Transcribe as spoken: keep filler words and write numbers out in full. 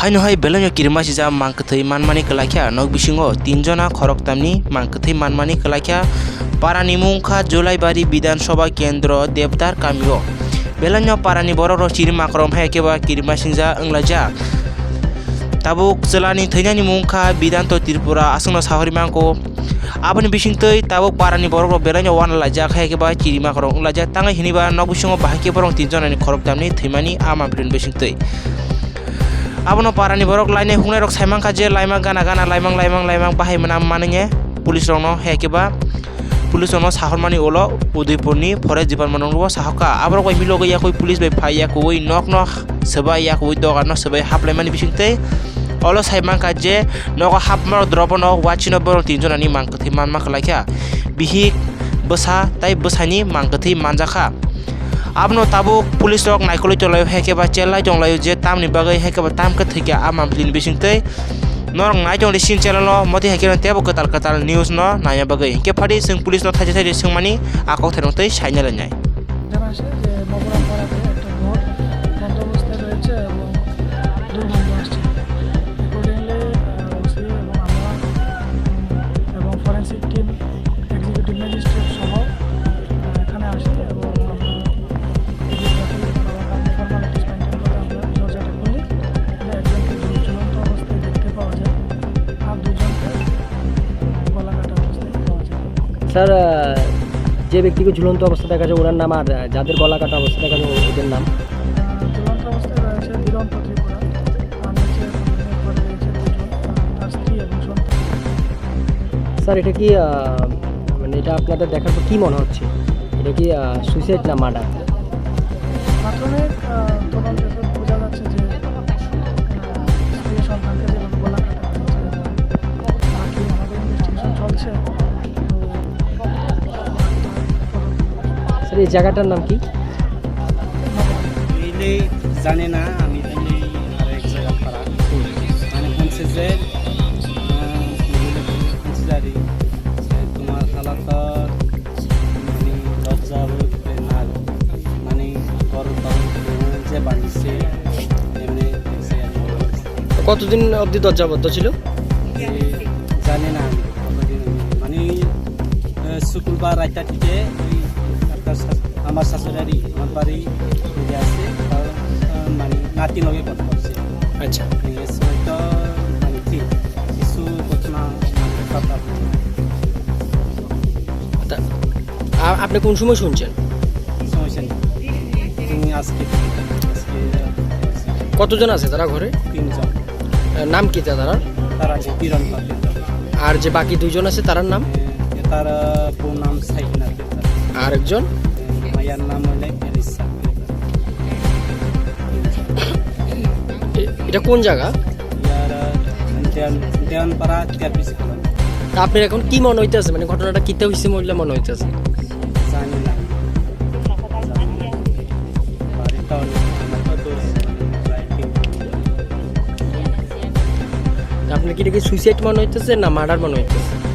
Haino hai belai no kirima sijak mang kwthwi manmani kwlaikha, nok bisingo tin jona khoroktamni mang kwthwi manmani kwlaikha. Parani mung kha Julaibari Bidhan Sabha Kendro Devdar kamio. Belai no parani borok rok chiri makrom hai khe ba kirima singjak wnglaijak. Tabuk chwlani thwinani mung kha Bidanto Tripura, aswkno sahori mangko. Aboni bisingtwi tabuk parani borok rok belai no wana laijak hai khe ba kirima korok wnglaijak, tangwi hini ba nok bisingo bahai khe borok tin jonani khorok tamni thwimani ama bwrwini bisingtwi. Abono parani borok lainai hungnai rok saimankha je laima gana gana laimang laimang laimang bahai mwnam manwi police rokno hai khe ba police rokno sahormani ulo Udaipurni forest department rokbo sahorkha. Aborok bai milogwi yakwi police bai phai yakwi nokno swbai yakwi doganno swbai haplaimani bisingtwi olo saimankha je nogo hapmarok drobono wachino borok tin jonani mang kwthwi manma kwlaikha. Bihik, bwsa tai bwsani mang kwthwi manjakha. Abono tabuk police rok naikolwi tonglaio, hai khe ba chelai tonglaio je tamni bagwi hai khe ba tam khe thwikha a mampli ni bisingtwi. Norok nai tongdi sini channel o, motwi hai khe tebo kwtal kwtal news no naina bagwi. Hinkhe phadi chwng police no thaisa thaisa swngmani a kok thairong twi saina lainai. জানা আসে যে মকরামপাড়াতে একটা ঘর বন্ধ অবস্থায় রয়েছে এবং দুর্গন্ধ আসছে। অ্যাকর্ডিংলি, আহ, ওসি এবং আমরা, উম, এবং ফরেন্সিক টিম, এক্সিকিউটিভ ম্যাজিস্ট্রেট সহ, আহ, এখানে আসি এবং আমরা এই যে ফর্মালিটিস মেইনটেইন করে আমরা দরজাটা খুলি। একজনকে ঝুল-, ঝুলন্ত অবস্থায় দেখতে পাওয়া যায়, আর দুজনকে গলা কাটা অবস্থায় পাওয়া যায়। স্যার, আহ, যে ব্যক্তিকে ঝুলন্ত অবস্থা দেখা যায়, ওনার নাম আর, আহ, যাদের গলা কাটা অবস্থা দেখা যায়, ওদের নাম? আহ, ঝুলন্ত অবস্থায় রয়েছে দিগন্ত ত্রিপুরা, আর নিচে পড়ে রয়েছে দুজন, আহ, তার স্ত্রী এবং সন্তান। স্যার, এটা কি, আহ, মানে, এটা আপনাদের দেখার পর কি মনে হচ্ছে? এটা কি, আহ, সুইসাইড না মার্ডার? প্রাথমিক, আহ, তদন্তে তো বোঝা যাচ্ছে যে, আহ, স্ত্রী সন্তানকে যেভাবে গলা কাটা হয়েছে, এবং বাকি আমাদের ইনভেস্টিগেশন চলছে। তো, স্যার, এই জায়গাটার নাম কি? এই জানে না, আমি এই আরেক জায়গা পাড়া। মানে, বলছে যে, আহ, বলছে যে, তোমার হালাত মানে, দরজা বলতে না, মানে, ঘর তখন যে বানিয়েছে, এমনি দেখছে আর কি। কতদিন অবধি দরজা বন্ধ ছিল? এ, জানি না আমি কতদিন অবধি। মানে, এ, শুক্রবার রাতটা থেকে ওই একটা শাশ-, আমার শাশুড়ি, আমার বাড়ি যে আছে, তার, আহ, মানে, নাতি লগে কথা করছে। আচ্ছা। এ, সময় তো, মানে, কি, কিছু ঘটনা, মানে, কথা বলে না। তা, আ-, আপনি কোন সময় শুনছেন? সমস্যা নেই। তুমি আজকে, আজকে কতজন আছে তারা ঘরে? তিনজন। আহ, নাম কি তা-, তারার? তারা আছে কিরণ পাত্র। আর যে বাকি দুইজন আছে তারার নাম? এ, তার, আহ, বউর নাম সাইকিনা পাত্র। আর একজন? এ, মায়ের নাম হলে এলিসা পাত্র। এ-, এটা কোন জায়গা? ইয়ার, আহ, দেয়ান-, দেয়ানপাড়া টিআরপিসি কলোনি। তা আপনার এখন কি মনে হইতেছে, মানে, ঘটনাটা কিতা হইছে মহিলা মনে হইতেছে? জানি না। জানি না। বাড়িটা অনেক, আমার তো দূরে, মানে, প্রায় তিন কিলোমিটার। তা আপনার কি এটা কি সুইসাইড মনে হইতেছে না মার্ডার মনে হইতেছে?